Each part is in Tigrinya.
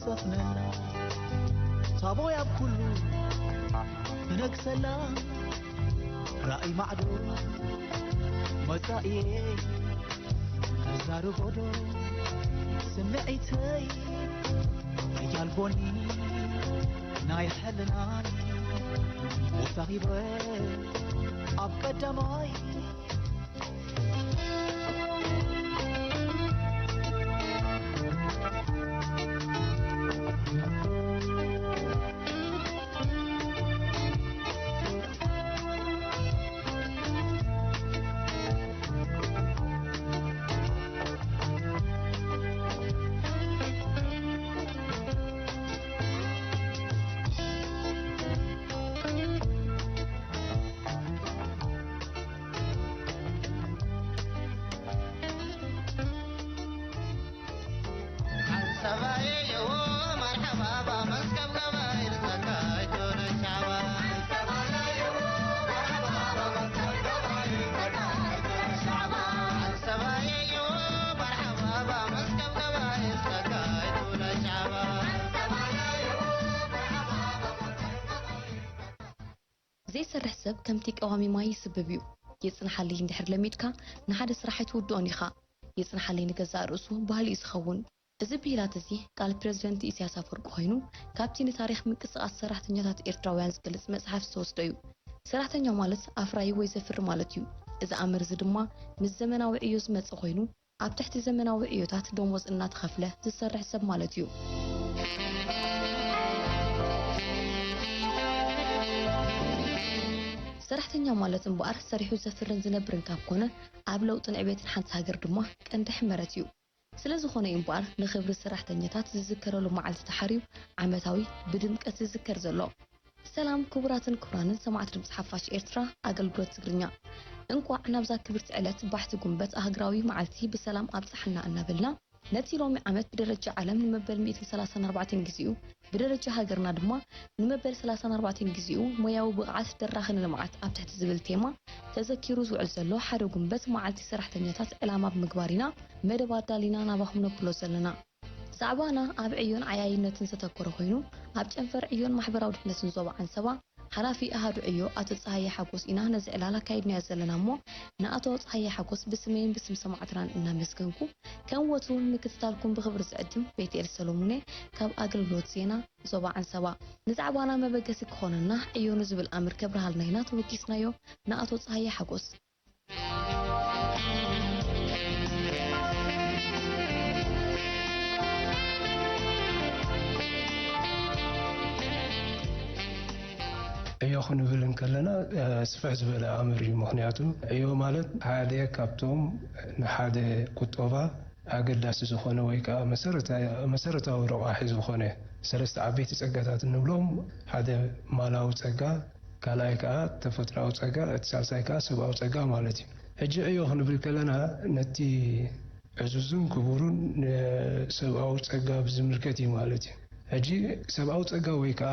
ዘፍነላ ታቦይ ኣብ ኩሉ ትነግሰላ ራእይ ማዕዶ መጻኢየ ተዛርቦዶ ስምዒተይ ሓያል ጎኒ ናይ ሕልናይ ወሳኺበ ኣብ ቀዳማይ ዘይሰርሕ ሰብ ከምቲ ቀዋሚ ማይ ይስብብ እዩ። የጽንሓለይ እንድሕር ለሚድካ ንሓደ ስራሕ ኣይትውድኦን ኢኻ። የጽንሓለይ ንገዛእ ርእሱ ባህሊ እዩ ዝኸውን። እዚ ብሂላት እዚ ቃል ፕረዚደንት ኢሳያስ ኣፈወርቂ ኮይኑ ካብቲ ንታሪኽ ምንቅስቓስ ሰራሕተኛታት ኤርትራውያን ዝገልጽ መጽሓፍ ዝተወስደ እዩ። ሰራሕተኛ ማለት ኣፍራዪ ወይ ዘፍሪ ማለት እዩ። እዚ ኣምር እዚ ድማ ምስ ዘመናዊ ዕዮ ዝመጸ ኮይኑ ኣብ ትሕቲ ዘመናዊ ዕዮታት ደሞዝ እናተኸፍለ ዝሰርሕ ሰብ ማለት እዩ። ሰራሕተኛ ማለት እምበኣር ሰሪሑ ዘፍርን ዝነብርን ካብ ኮነ ኣብ ለውጥን ዕቤትን ሓንቲ ሃገር ድማ ቀንዲ ሕመረት እዩ። ስለዝኾነ እዩ እምበኣር ንኽብሪ ሰራሕተኛታት ዝዝከረሉ መዓልቲ ተሓርዩ ዓመታዊ ብድምቀት ዝዝከር ዘሎ። ሰላም ክቡራትን ክቡራንን ሰማዕቲ ድምፂ ሓፋሽ ኤርትራ ኣገልግሎት ትግርኛ፣ እንቋዕ ናብዛ ክብርቲ ዕለት ባሕቲ ጉንበት ኣህግራዊ መዓልቲ ብሰላም ኣብፀሐና እናበልና ነቲ ሎሚ ዓመት ብደረጃ ዓለም ንመበል ሚእትን ሰላሳን ኣርባዕተን ግዚኡ ብደረጃ ሃገርና ድማ ንመበል ሰላሳን ኣርባዕተን ግዚኡ ሞያዊ ብቕዓት ደራኺ ንልምዓት ኣብ ትሕቲ ዝብል ቴማ ተዘኪሩ ዝውዕል ዘሎ ሓደ ጉንበት መዓልቲ ሰራሕተኛታት ዕላማ ብምግባር ኢና መደብ ኣዳሊና ናባኹም ነብሎ ዘለና። ዛዕባና ኣብ ዕዮን ዓያይነትን ዘተኮረ ኮይኑ ኣብ ጨንፈር ዕዮን ማሕበራዊ ድሕነትን ዞባ ዓንሰባ ሓላፊ ኣሃዱ ዕዮ ኣቶ ጸሃየ ሓጎስ ኢና ነዚ ዕላል ኣካይድናዮ ዘለና እሞ ንኣቶ ጸሃየ ሓጎስ ብስመይን ብስም ሰማዕትናን እናመስገንኩ ከም ወትሩ ንምክትታልኩም ብኽብሪ ዝዕድም ቤትኤል ሰሎሙን እየ ካብ ኣገልግሎት ዜና ዞባ ዓንሰባ። ንዛዕባና መበገሲ ክኾነና ዕዮ ንዝብል ኣምር ከብርሃልና ኢና ተወኪስናዮ ንኣቶ ጸሃየ ሓጎስ። ዕዮ ክንብል እንከለና ስፍሕ ዝበለ ኣምር እዩ። ምኽንያቱ ዕዮ ማለት ሓደ ካብቶም ንሓደ ቁጠባ ኣገዳሲ ዝኾነ ወይ ከዓ መሰረታዊ ረቋሒ ዝኾነ ሰለስተ ዓበይቲ ፀጋታት እንብሎም ሓደ ማላዊ ፀጋ፣ ካልኣይ ከዓ ተፈጥራዊ ፀጋ፣ እቲ ሳልሳይ ከዓ ሰብኣዊ ፀጋ ማለት እዩ። ሕጂ ዕዮ ክንብል ከለና ነቲ ዕዙዝን ክቡርን ንሰብኣዊ ፀጋ ብዝምልከት እዩ ማለት እዩ። ሕጂ ሰብኣዊ ፀጋ ወይ ከዓ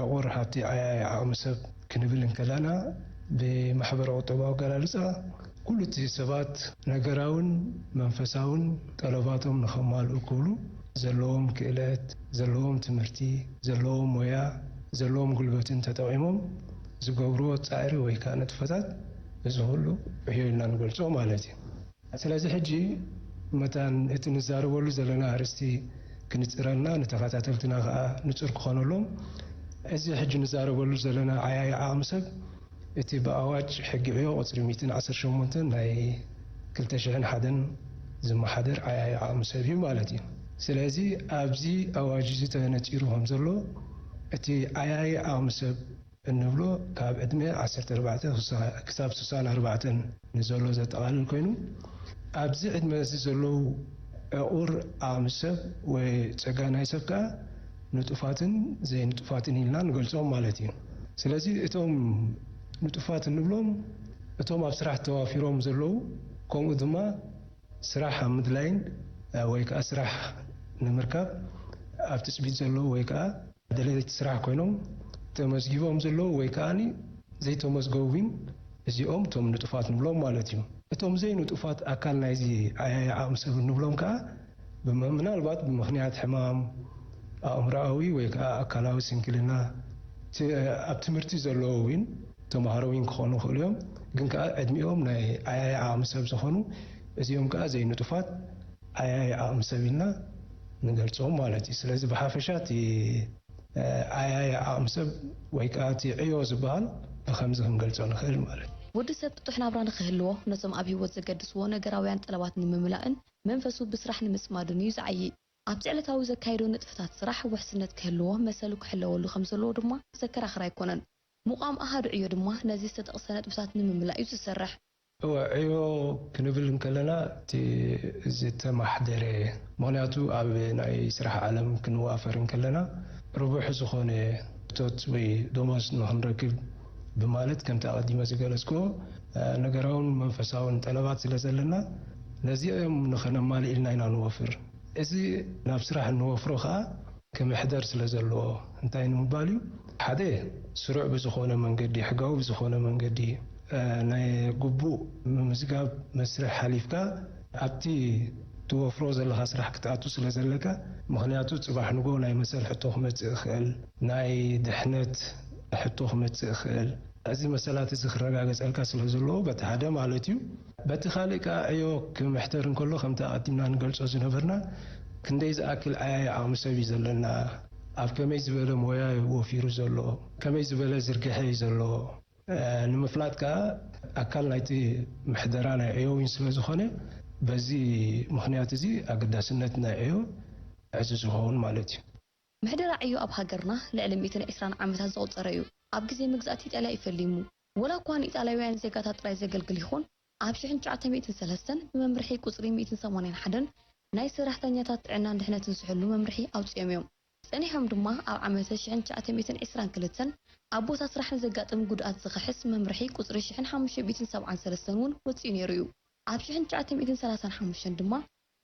ዕቑር ሃብቲ ዓያይ ዓቕሚ ሰብ ክንብል እንከለና ብማሕበረ ቁጠባዊ ኣገላልፃ ኩሉ እቲ ሰባት ነገራውን መንፈሳውን ጠለባቶም ንኸማልኡ ክብሉ ዘለዎም ክእለት፣ ዘለዎም ትምህርቲ፣ ዘለዎም ሞያ፣ ዘለዎም ጉልበትን ተጠቒሞም ዝገብርዎ ፃዕሪ ወይ ከዓ ንጥፈታት እዚ ኩሉ ዕዮ ኢልና ንገልፆ ማለት እዩ። ስለዚ ሕጂ መታን እቲ ንዛረበሉ ዘለና ኣርእስቲ ክንፅረልና ንተኸታተልትና ከዓ ንፁር ክኾነሎም እዚ ሕጂ ንዛረበሉ ዘለና ዓያይ ዓቕሚ ሰብ እቲ ብኣዋጅ ሕጊ ዕዮ ቁፅሪ ሚእትን ዓሰርተ ሸሞንተን ናይ ክልተ ሽሕን ሓደን ዝመሓደር ዓያይ ዓቕሚ ሰብ እዩ ማለት እዩ። ስለዚ ኣብዚ ኣዋጅ እዚ ተነፂሩ ከም ዘሎ እቲ ዓያይ ዓቕሚ ሰብ እንብሎ ካብ ዕድመ ዓሰርተ ኣርባዕተ ክሳብ ስሳን ኣርባዕተን ንዘሎ ዘጠቓልል ኮይኑ ኣብዚ ዕድመ እዚ ዘለዉ ዕቑር ዓቕሚ ሰብ ወይ ፀጋ ናይ ሰብ ከዓ ንጡፋትን ዘይንጡፋትን ኢልና ንገልፆም ማለት እዩ። ስለዚ እቶም ንጡፋት እንብሎም እቶም ኣብ ስራሕ ተዋፊሮም ዘለዉ ከምኡ ድማ ስራሕ ኣብ ምድላይን ወይ ከዓ ስራሕ ንምርካብ ኣብ ትፅቢት ዘለዉ ወይ ከዓ ደለይቲ ስራሕ ኮይኖም ተመዝጊቦም ዘለዉ ወይ ከዓ ዘይተመዝገቡ እውን እዚኦም እቶም ንጡፋት ንብሎም ማለት እዩ። እቶም ዘይንጡፋት ኣካል ናይዚ ዓያይ ዓቕሚ ሰብ እንብሎም ከዓ ምናልባት ብምኽንያት ሕማም ኣእምሮኣዊ ወይ ከዓ ኣካላዊ ስንክልና፣ ት-፣ ኣብ ትምህርቲ ዘለዉ እውን ተምሃሮ እውን ክኾኑ ይኽእሉ እዮም። ግን ከዓ ዕድሚኦም ናይ ዓያይ ዓቕሚ ሰብ ዝኾኑ፣ እዚኦም ከዓ ዘይንጡፋት ዓያይ ዓቕሚ ሰብ ኢልና ንገልጾም ማለት እዩ። ስለዚ ብሓፈሻ እቲ፣ እ፣ ዓያይ ዓቕሚ ሰብ ወይ ከዓ እቲ ዕዮ ዝበሃል ብኸምዚ ክንገልጾ ንኽእል ማለት እዩ። ወዲ ሰብ ጥጡሕ ናብራ ንኽህልዎ፣ ነቶም ኣብ ህይወት ዘገድስዎ ነገራውያን ጠለባት ንምምላእን መንፈሱ ብስራሕ ንምጽማዱን እዩ ዝዓዪ። ኣብቲ ዕለታዊ ዘካይዶ ንጥፈታት ስራሕ ውሕስነት ክህልዎ፣ መሰሉ ክሕለወሉ ከም ዘለዎ ድማ ዘከራኽር ኣይኮነን። ምቋም ኣሃዱ ዕዮ ድማ ነዚ ዝተጠቕሰ ነጥብታት ንምምላእ እዩ ዝሰርሕ። እወ፣ ዕዮ ክንብል እንከለና እቲ ዝተማሕደረ፣ ምኽንያቱ ኣብ ናይ ስራሕ ዓለም ክንዋፈር እንከለና ርቡሕ ዝኾነ እቶት ወይ ደሞዝ ንኽንረክብ ብማለት፣ ከምቲ ኣቐዲመ ዝገለጽክዎ፣ እ፣ ነገራውን መንፈሳውን ጠለባት ስለ ዘለና፣ ነዚኦም ንኸነማልእ ኢልና ኢና ንወፍር። እዚ ናብ ስራሕ እንወፍሮ ኸኣ ክምሕደር ስለ ዘለዎ፣ እንታይ ንምባል እዩ? ሓደ፣ ስሩዕ ብዝኾነ መንገዲ፣ ሕጋዊ ብዝኾነ መንገዲ፣ እ፣ ናይ ግቡእ ምምዝጋብ መስርሕ ሓሊፍካ፣ ኣብቲ ትወፍሮ ዘለኻ ስራሕ ክትኣቱ ስለ ዘለካ። ምኽንያቱ፣ ጽባሕ ንጎ ናይ መሰል ሕቶ ክመጽእ ይኽእል፣ ናይ ድሕነት ሕቶ ክመጽእ ይኽእል። እዚ መሰላት እዚ ክረጋገጸልካ ስለ ዘለዎ፣ በቲ ሓደ ማለት እዩ። በቲ ካልእ ከኣ፣ ዕዮ ክምሕደር እንከሎ፣ ከምቲ ኣቐዲምና ንገልጾ ዝነበርና፣ ክንደይ ዝኣክል ዓያይ ዓቕሚ ሰብ እዩ ዘለና፣ ኣብ ከመይ ዝበለ ሞያ እዩ ወፊሩ ዘሎ፣ ከመይ ዝበለ ዝርግሐ እዩ ዘሎ፣ እ፣ ንምፍላጥ ከኣ፣ ኣካል ናይቲ ምሕደራ ናይ ዕዮ እውን ስለ ዝኾነ፣ በዚ ምኽንያት እዚ ኣገዳስነት ናይ ዕዮ ዕዙዝ ይኸውን ማለት እዩ። ምሕደራ ዕዮ ኣብ ሃገርና ልዕሊ ሚእትን ዕስራን ዓመታት ዘቑጸረ እዩ። ኣብ ግዜ መግዛእቲ ኢጣልያ እዩ ፈሊሙ። ወላ እኳ ንኢጣልያውያን ዜጋታት ጥራይ ዘገልግል ይኹን፣ ኣብ ሽሕን ትሽዓተ ሚእትን ሰለስተን ብመምርሒ ቁጽሪ ሚእትን ሰማንያን ሓደን ናይ ሰራሕተኛታት ጥዕናን ድሕነትን ዝሕሉ መምርሒ ኣውጺኦም እዮም። ጸኒሖም ድማ ኣብ ዓመተ ሽሕን ትሽዓተ ሚእትን ዕስራን ክልተን ኣብ ቦታ ስራሕ ንዘጋጥም ጉድኣት ዝኽሕስ መምርሒ ቁጽሪ ሽሕን ሓሙሽተ ሚእትን ሰብዓን ሰለስተን እውን ወጺኡ ነይሩ እዩ። ኣብ ሽሕን ትሽዓተ ሚእትን ሰላሳን ሓሙሽተን ድማ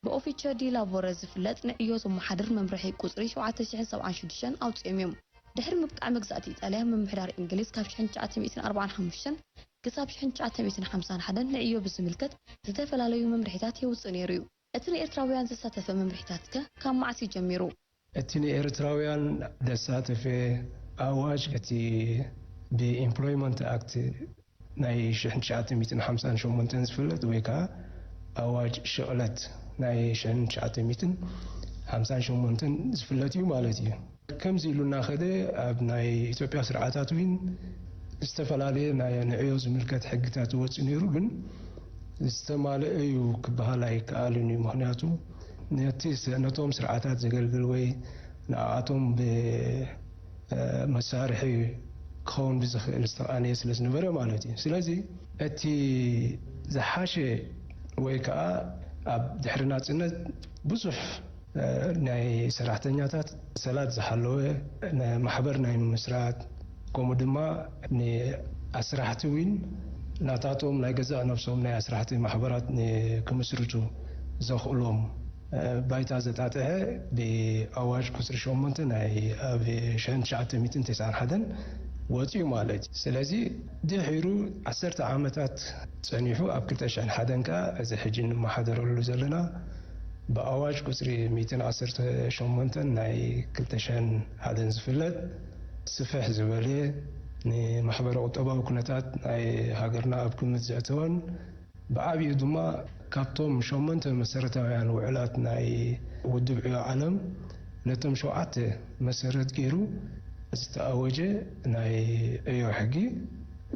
ብኦፊቸ ዲ ላቮረ ዝፍለጥ ንዕዮ ዘመሓድር መምርሒ ቁጽሪ ሸውዓተ ሽሕን ሰብዓን ሽዱሽተን ኣውጺኦም እዮም። ድሕሪ ምብቃዕ መግዛእቲ ኢጣልያ፣ ምምሕዳር እንግሊዝ ካብ ሽሕን ትሽዓተ ሚእትን ኣርባዓን ሓሙሽተን ክሳብ ሽሕን ትሽዓተ ሚእትን ሓምሳን ሓደን ንዕዮ ብዝምልከት ዝተፈላለዩ መምርሒታት የውጽእ ነይሩ እዩ። እቲ ንኤርትራውያን ዘሳተፈ መምርሒታት ከ ካብ መዓስ እዩ ጀሚሩ? እቲ ንኤርትራውያን ዘሳተፈ ኣዋጅ፣ እቲ ብኤምፕሎይመንት ኣክት ናይ ሽሕን ትሽዓተ ሚእትን ሓምሳን ሸሞንተን ዝፍለጥ፣ ወይ ከዓ ኣዋጅ ሽቕለት ናይ ሽሕን ትሽዓተ ሚእትን ሓምሳን ሸሞንተን ዝፍለጥ እዩ ማለት እዩ። ከምዚ ኢሉ እናኸደ፣ ኣብ ናይ ኢትዮጵያ ስርዓታት እውን ዝተፈላለየ ናይ ንዕዮ ዝምልከት ሕግታት ይወፅእ ነይሩ፣ ግን ዝተማልአ እዩ ክበሃል ኣይከኣልን እዩ። ምኽንያቱ ነቲ ስ-፣ ነቶም ስርዓታት ዘገልግል ወይ ንኣቶም ብ-፣ እ፣ መሳርሒ ክኸውን ብዝኽእል ዝተቓነየ ስለ ዝነበረ ማለት እዩ። ስለዚ እቲ ዝሓሸ ወይ ከዓ ኣብ ድሕሪ ናጽነት ብዙሕ፣ እ፣ ናይ ሰራሕተኛታት ሰላት ዝሓለወ ን-፣ ማሕበር ናይ ምምስራት፣ ከምኡ ድማ ንኣስራሕቲ እውን ናታቶም ናይ ገዛእ ነብሶም ናይ ኣስራሕቲ ማሕበራት ን-፣ ክምስርቱ ዘኽእሎም፣ እ፣ ባይታ ዘጣጥሐ ብኣዋጅ ቁጽሪ ሸሞንተ ናይ ኣብ ሽሕን ትሽዓተ ሚእትን ተስዓን ሓደን ወጺኡ ማለት እዩ። ስለዚ ድሒሩ ዓሰርተ ዓመታት ጸኒሑ፣ ኣብ ክልተ ሽሕን ሓደን ከኣ እዚ ሕጂ እንመሓደረሉ ዘለና ብኣዋጅ ቁጽሪ ሚእትን ዓሰርተ ሸሞንተን ናይ ክልተ ሽሕን ሓደን ዝፍለጥ ስፍሕ ዝበለ ንማሕበረ ቁጠባዊ ኩነታት ናይ ሃገርና ኣብ ግምት ዘእተወን፣ ብዓቢኡ ድማ ካብቶም ሸሞንተ መሰረታውያን ውዕላት ናይ ውድብ ዕዮ ዓለም፣ ነቶም ሸውዓተ መሰረት ገይሩ ዝተኣወጀ ናይ ዕዮ ሕጊ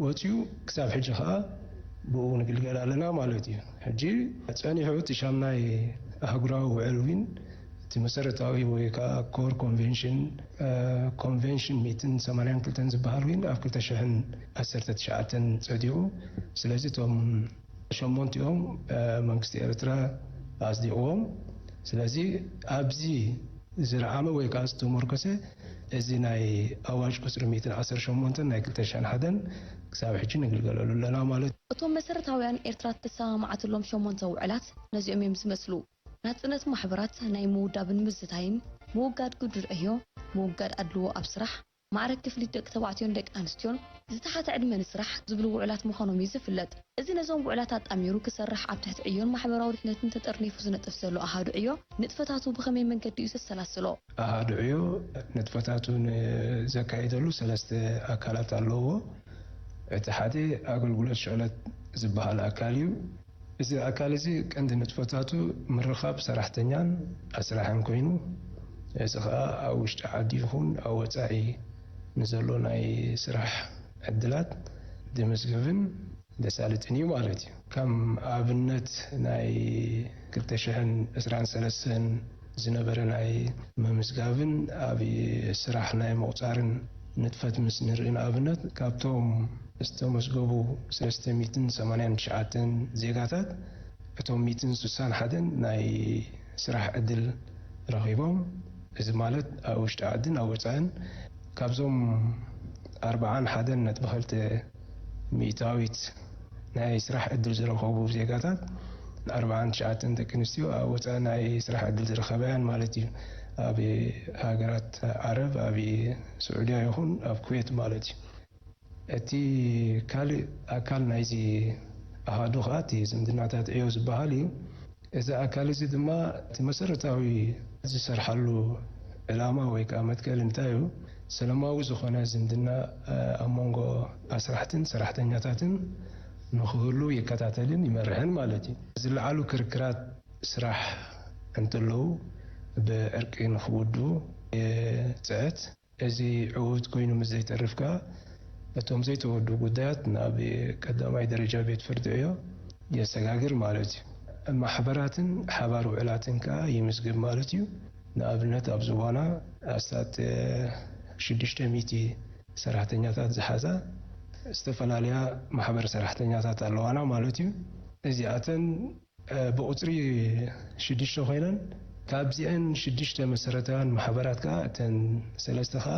ወጺኡ፣ ክሳብ ሕጂ ከኣ ብኡ ንግልገል ኣለና ማለት እዩ። ሕጂ ጸኒሑ እቲ ሻምናይ ኣህጉራዊ ውዕል እውን፣ እቲ መሰረታዊ ወይ ከኣ ኮር ኮንቬንሽን፣ እ፣ ኮንቬንሽን ሚእትን ሰማንያን ክልተን ዝበሃል እውን ኣብ ክልተ ሽሕን ዓሰርተ ትሽዓተን ጸዲቑ። ስለዚ እቶም ሸሞንቲኦም፣ እ፣ መንግስቲ ኤርትራ ኣጽዲቕዎም። ስለዚ ኣብዚ ዝረዓመ ወይ ከኣ ዝተመርኮሰ እዚ ናይ ኣዋጅ ቁጽሪ ሚእትን ዓሰርተ ሸሞንተን ናይ ክልተ ሽሕን ሓደን ክሳብ ሕጂ ንግልገለሉ ኣለና ማለት እዩ። እቶም መሰረታውያን ኤርትራ እተሰማማዓትሎም ሸሞንተ ውዕላት ነዚኦም እዮም ዝመስሉ። ናጽነት ማሕበራት፣ ናይ ምውዳብን ምዝታይን፣ ምውጋድ ግዱድ ዕዮ፣ ምውጋድ ኣድልዎ ኣብ ስራሕ፣ ማዕረ ክፍሊት ደቂ ተባዕትዮን ደቂ ኣንስትዮን ዝተሓተ ዕድመ ንስራሕ ዝብሉ ውዕላት ምዃኖም እዩ ዝፍለጥ። እዚ ነዞም ውዕላት ኣጣሚሩ ክሰርሕ ኣብ ትሕቲ ዕዮን ማሕበራዊ ድሕነትን ተጠርኒፉ ዝነጥፍ ዘሎ ኣሃዱ ዕዮ ንጥፈታቱ ብኸመይ መንገዲ እዩ ዘሰላስሎ? ኣሃዱ ዕዮ ንጥፈታቱ ንዘካይደሉ ሰለስተ ኣካላት ኣለዎ። እቲ ሓደ ኣገልግሎት ሽቕለት ዝበሃል ኣካል እዩ። እዚ ኣካል እዚ ቀንዲ ንጥፈታቱ ምርኻብ ሰራሕተኛን ኣስራሕን ኮይኑ፣ እዚ ኸኣ ኣብ ውሽጢ ዓዲ ይኹን ኣብ ወጻኢ ንዘሎ ናይ ስራሕ ዕድላት ዝምዝግብን ዘሳልጥን እዩ ማለት እዩ። ከም ኣብነት ናይ ክልተ ሽሕን ዕስራን ሰለስተን ዝነበረ ናይ ምምዝጋብን ኣብ ስራሕ ናይ ምቑጻርን ንጥፈት ምስ ንርኢ ንኣብነት ካብቶም ዝተመዝገቡ ሰለስተ ሚእትን ሰማንያን ትሽዓተን ዜጋታት እቶም ሚእትን ስሳን ሓደን ናይ ስራሕ ዕድል ረኺቦም። እዚ ማለት ኣብ ውሽጢ ዓድን ኣብ ወጻእን ካብዞም ኣርብዓን ሓደን ነጥቢ ክልተ ሚእታዊት ናይ ስራሕ ዕድል ዝረኸቡ ዜጋታት ኣርብዓን ትሽዓተን ደቂ ኣንስትዮ ኣብ ወጻኢ ናይ ስራሕ ዕድል ዝረኸባያን ማለት እዩ። ኣብ ሃገራት ዓረብ፣ ኣብ ስዑድያ ይኹን ኣብ ኩዌት ማለት እዩ። እቲ ካልእ ኣካል ናይዚ ኣሃዱ ኸኣ እቲ ዝምድናታት ዕዮ ዝበሃል እዩ። እዚ ኣካል እዚ ድማ እቲ መሰረታዊ ዝሰርሓሉ ዕላማ ወይ ከዓ መትከል እንታይ እዩ? ሰላማዊ ዝኾነ ዝምድና ኣብ መንጎ ኣስራሕትን ሰራሕተኛታትን ንክህሉ ይከታተልን ይመርሕን ማለት እዩ። ዝለዓሉ ክርክራት ስራሕ እንተለዉ ብዕርቂ ንክውድኡ ይፅዕት። እዚ ዕዉት ኮይኑ ምስ ዘይተርፍ ከኣ እቶም ዘይተወድኡ ጉዳያት ናብ ቀዳማይ ደረጃ ቤት ፍርዲ ዕዮ የሰጋግር ማለት እዩ። ማሕበራትን ሓባር ውዕላትን ከኣ ይምዝግብ ማለት እዩ። ንኣብነት ኣብ ዝባና ኣስታት ሽዱሽተ ሚእቲ ሰራሕተኛታት ዝሓዛ ዝተፈላለያ ማሕበር ሰራሕተኛታት ኣለዋና ማለት እዩ። እዚኣተን ብቑፅሪ ሽዱሽተ ኮይነን ካብዚአን ሽዱሽተ መሰረታውያን ማሕበራት ከዓ እተን ሰለስተ ከዓ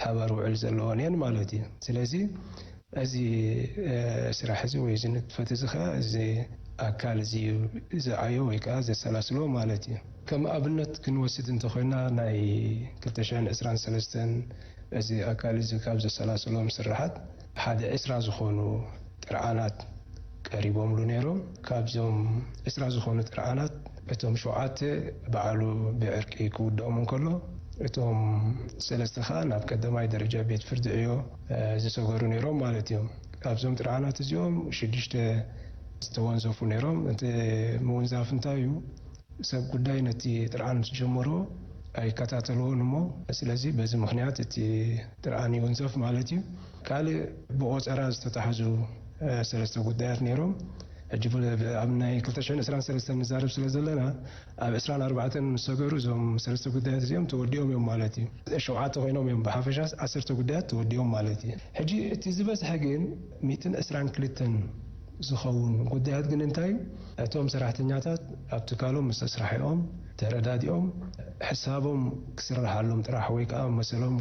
ሓባር ውዕል ዘለወን እየን ማለት እዩ። ስለዚ እዚ ስራሕ እዚ ወይ እዚ ንጥፈት እዚ ከዓ እዚ ኣካል እዚ እዩ ዝዓዮ ወይ ከዓ ዘሰላስሎ ማለት እዩ። ከም ኣብነት ክንወስድ እንተኮይና ናይ ክልተ ሽሕን ዕስራን ሰለስተን እዚ ኣካል እዚ ካብ ዘሰላስሎም ስራሓት ሓደ ዕስራ ዝኾኑ ጥርዓናት ቀሪቦምሉ ነይሮም። ካብዞም ዕስራ ዝኾኑ ጥርዓናት እቶም ሸውዓተ በዓሉ ብዕርቂ ክውድኦም እንከሎ እቶም ሰለስተ ከዓ ናብ ቀዳማይ ደረጃ ቤት ፍርዲ ዕዮ ዝሰገሩ ነይሮም ማለት እዮም። ካብዞም ጥርዓናት እዚኦም ሽዱሽተ ዝተወንዘፉ ነይሮም። እቲ ምውንዛፍ እንታይ እዩ? ሰብ ጉዳይ ነቲ ጥርዓን ምስ ጀመሮ ኣይከታተልዎን እሞ ስለዚ በዚ ምክንያት እቲ ጥርዓን ይውንዘፍ ማለት እዩ። ካልእ ብቆፀራ ዝተታሕዙ ሰለስተ ጉዳያት ነይሮም። ሕጂ ኣብ ናይ ክልተ ሽሕን ዕስራን ሰለስተን ንዛረብ ስለ ዘለና ኣብ ዕስራን ኣርባዕተን ምስ ሰገሩ እዞም ሰለስተ ጉዳያት እዚኦም ተወዲኦም እዮም ማለት እዩ። ሸውዓተ ኮይኖም እዮም ብሓፈሻ ዓሰርተ ጉዳያት ተወዲኦም ማለት እዩ። ሕጂ እቲ ዝበዝሐ ግን ሚእትን ዕስራን ክልተን ዝኸውን ጉዳያት ግን እንታይ እዩ? እቶም ሰራሕተኛታት ኣብ ትካሎም ምስ ተስራሒኦም ተረዳዲኦም ሕሳቦም ክስረሓሎም ጥራሕ ወይ ከዓ መሰሎም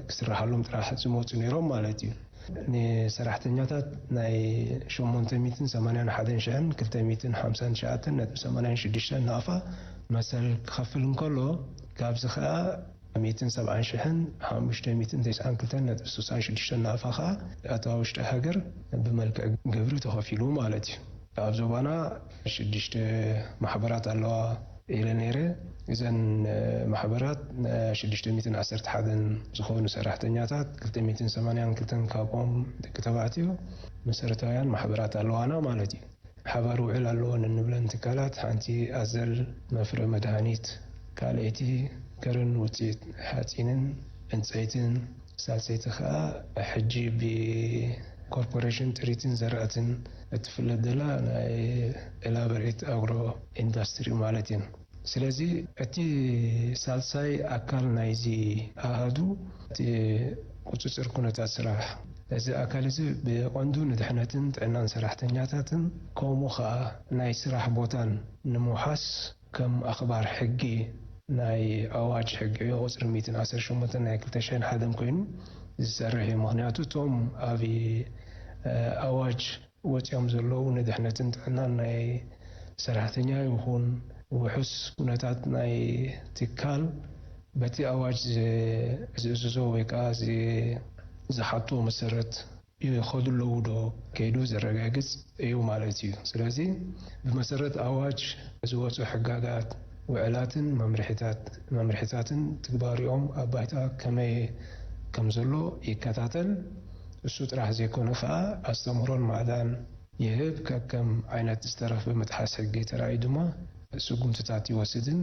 ክስረሓሎም ጥራሕ ዝመፁ ነይሮም ማለት እዩ። ንሰራሕተኛታት ናይ ሸሞንተ ሚእትን ሰማንያን ሓደን ሽሕን ክልተ ሚእትን ሓምሳን ትሽዓተን ነጥቢ ሰማንያን ሽዱሽተን ናቕፋ መሰል ክኸፍል እንከሎ ካብዚ ከዓ ሚእትን ሰብዓን ሽሕን ሓሙሽተ ሚእትን ተስዓን ክልተን ነጥቢ ስሳን ሽዱሽተን ናቕፋ ከዓ ኣተዋ ውሽጢ ሃገር ብመልክዕ ግብሪ ተኸፊሉ ማለት እዩ። ኣብ ዞባና ሽዱሽተ ማሕበራት ኣለዋ ኢለ ነይረ። እዘን ማሕበራት ሽዱሽተ ሚእትን ዓሰርተ ሓደን ዝኾኑ ሰራሕተኛታት ክልተ ሚእትን ሰማንያን ክልተን ካብኦም ደቂ ተባዕትዮ መሰረታውያን ማሕበራት ኣለዋና ማለት እዩ። ሓባር ውዕል ኣለወን እንብለን ትካላት ሓንቲ ኣዘል፣ መፍረ መድሃኒት፣ ካልኣይቲ ከረን ውፅኢት ሓፂንን ዕንፀይትን፣ ሳልሰይቲ ከዓ ሕጂ ብኮርፖሬሽን ጥሪትን ዘራእትን እትፍለጥ ዘላ ናይ ኤላበሬት ኣግሮ ኢንዳስትሪ ማለት እዩ። ስለዚ እቲ ሳልሳይ ኣካል ናይዚ ኣሃዱ እቲ ቁፅፅር ኩነታት ስራሕ፣ እዚ ኣካል እዚ ብቐንዱ ንድሕነትን ጥዕናን ሰራሕተኛታትን ከምኡ ከዓ ናይ ስራሕ ቦታን ንምውሓስ ከም ኣኽባር ሕጊ ናይ ኣዋጅ ሕጊ ዕዮ ቁፅሪ ሚእትን ዓሰርተ ሸሞንተን ናይ ክልተ ሽሕን ሓደን ኮይኑ ዝሰርሕ እዩ። ምክንያቱ እቶም ኣብ ኣዋጅ ወፂኦም ዘለዉ ንድሕነትን ጥዕናን ናይ ሰራሕተኛ ይኹን ውሑስ ኩነታት ናይ ትካል በቲ ኣዋጅ ዝእዝዞ ወይ ከዓ ዝሓቶ መሰረት ይኸዱ ኣለዉ ዶ ከይዱ ዘረጋግጽ እዩ ማለት እዩ። ስለዚ ብመሰረት ኣዋጅ ዝወፁ ሕጋጋት፣ ውዕላትን መምርሒታትን ትግባሪኦም ኣብ ባይታ ከመይ ከም ዘሎ ይከታተል። እሱ ጥራሕ ዘይኮነ ከዓ ኣስተምህሮን ማእዳን ይህብ። ከከም ዓይነት ዝተረኽበ መጥሓስ ሕጊ ተራእዩ ድማ ስጉምትታት ይወስድን